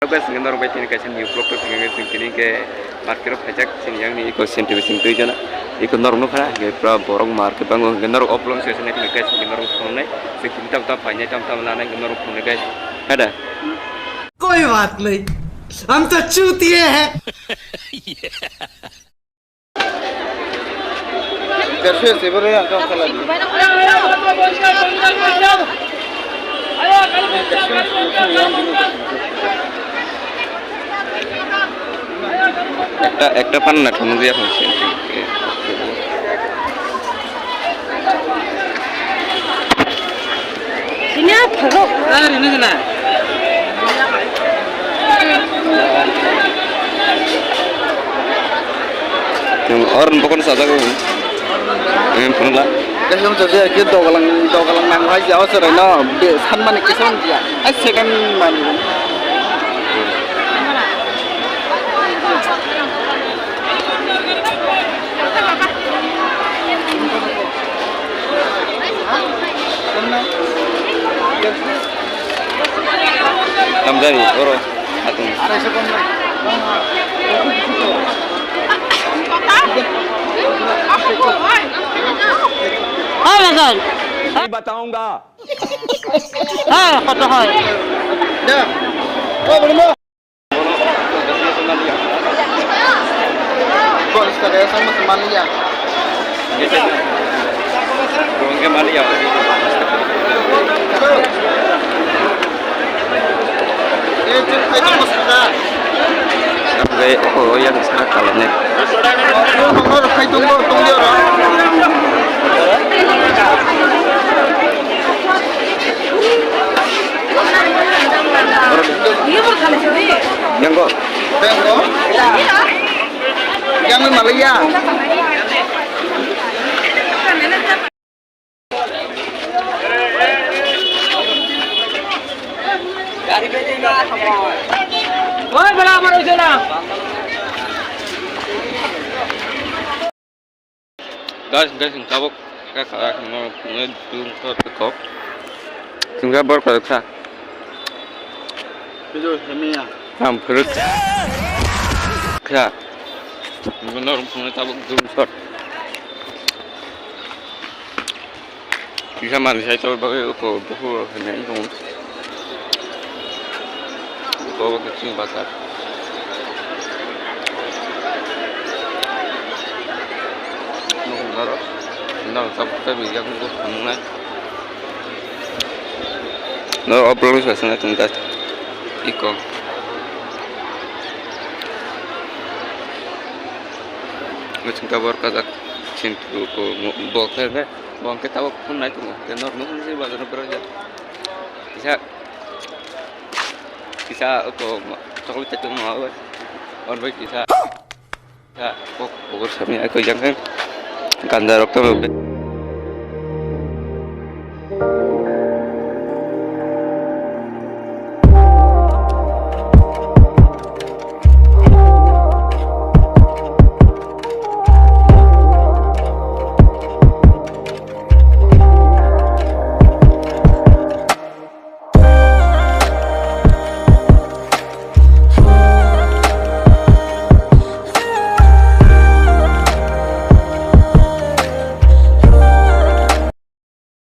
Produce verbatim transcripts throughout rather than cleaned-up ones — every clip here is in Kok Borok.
Guys, hingke norok bai tini kaisa new vlog rok hingke tini hingke market rok phaijak chini yang ni eko senti bising twi jana eko norok nukha hingke pura borok market bango hingke norok o vlog se sini guys hingke norok phunuknai se tini tam tam phainai tam tam lanai hingke norok phunuknai guys. Hada. कोई बात नहीं, हम तो चूतिए हैं। Dersho se bore ya, kau salah di. Ekta, ekta pan na thunu dia phone se. Sini apa kok? Ah, ini sana. Orang pokoknya saja kau. Ini pun lah. Kasih macam dia, kita dogalang, dogalang nang hai jauh serai no, be, san mani kisan dia. Ai second mani. Tamjani, oro, atung. Oh my God. Bataunga. Ah, koto hoi. Ang bai o yang sara kalamne. Yang ko. Yang ko. Yang malaya. Guys, guys, tabuk ka ka ka no ne dung ko ko. Tingga bor ko ka. Video hemia. Ham phurut. Kha. Ngono rung phungo tabuk dum shot. Kisa mani sai tabuk bagwi uko buhu hene ung. Uko buhu kaching bakar. Nung naro. Naro tabuk tabi yang buhu phungnai. No, o vlog sa sana tong guys. Iko. Ngachung tabor kajak chintu ko bok khe ne. Bong ke tabok phun nai tongo. Ke nok nok ni bazar no berajak. Kisa, kisa ko chocolate chatung ma. On bai kisa. Ya, kok, kok sami aku jangan ganda rok to.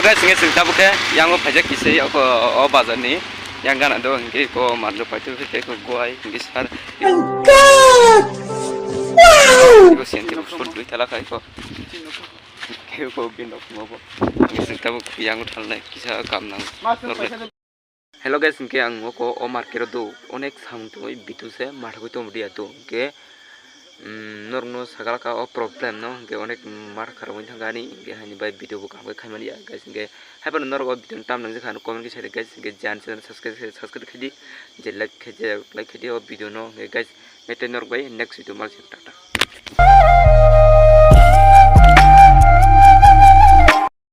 Guys, hingke chwng tabuk khe yango phaijak kisa o, o, o bazar ni yang gana do hingke ko manjo paithago khe ko guai hingke sar. Ko senti ko sut dui tala khai ko. Kebo bini nok mo bo. Ang sing tabuk yang thal nai kisa kam nang. Hello guys, hingke ang oko o market o do onek samung tongwi bitu se mathagwi tongbo dia do hingke, mm, norokno sagalaka o problem no hingke onek matha kharwi thangani hingke hani bai video bo kaham khe khaimani ya guys hingke haiphano norok o video no tam nang jekha ano comment khe sai guys hingke jan channel subscribe subscribe khaidi je like khe je like khaidi o video no hingke guys. Hingke tei norok bai next video mal se tata.